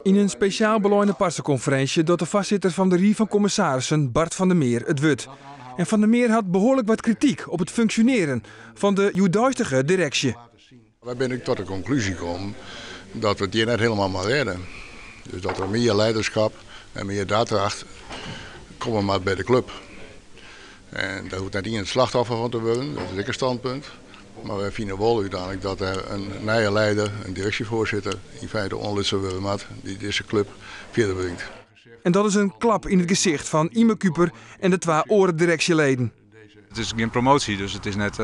Yn in spesjaal beleine parsekonferinsje docht de foarsitter fan de Rie fan Kommissarissen, Bart van der Meer, it wurd. En Van der Meer hat behoarlik wat krityk op it funksjonearjen fan de hjoeddeistige direksje. Wy binne ek tot de konklúzje kommen dat we it hjir net hielendal mei rêde. Dus dat der mear leiderskap en mear daadkracht komme moat by de klup. En dêr hoecht net ien it slachtoffer fan te wurden, dat is ek in standpunt. Mar wy fine wol úteinlik dat der in nije leider, in direksjefoarsitter, yn feite oanlutsen wurde moat dy't dizze klup fierder bringt. En dat is in klap yn it gesicht fan Yme Kuper en de twa oare direksjeleden. It is gjin promotie, dus it is net,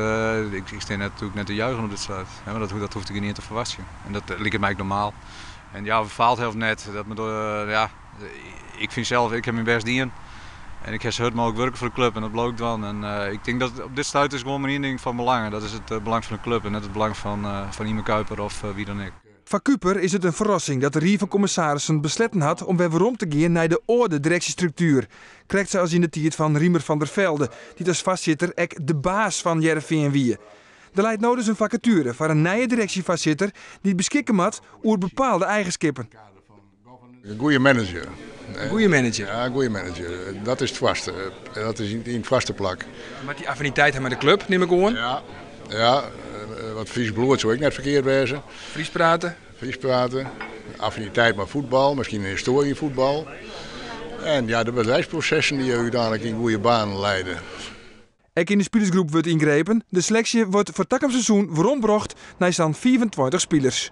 ik stean net, natuerlik net te juichen op dit stuit. Maar dat hoecht ik gjinien te ferwachtsjen. En dat liket my ek normaal. En ja, of it faalt ha of net, dat me, ja, ik fyn sels, ik ha myn bêst dien. En ik ha sa hurd mooglik wurke foar de klup en dat bliuw ik dwaan. En ik tink dat op dit stuit is gewoan mar ien ding fan belang en dat is it belang fan de klup en net it belang fan Yme Kuiper of wie dan ek. Foar Kuper is it in ferrassing dat de Rie fan Kommissarissen besletten hat om wer werom te gean nei de âlde direksjestruktuer. Krekt sa as yn de tiid fan Riemer van der Velde, dy't as foarsitter ek de baas fan Hearrenfean wie. Der leit no dus in fakatuere foar in nije direksjefoarsitter dy't beskikke moat oer bepaalde eigenskippen. In goede manager. In goede manager? Ja, in goede manager. Dat is it foarste. Dat is yn it foarste plak. Moat dy affiniteit ha mei de klup, nim ik oan? Ja, ja. Wat Frysk bloed soe ek net ferkeard wêze. Frysk prate? Frysk prate. Affiniteit mei fuotbal, miskien in histoarje fuotbal. En ja, de bedrijfsprosessen dy't úteinlik yn goede banen leide. Ek yn de spilersgroep wurdt yngrepen. De seleksje wurdt foar takom seizoen werombrocht nei sa'n 25 spilers.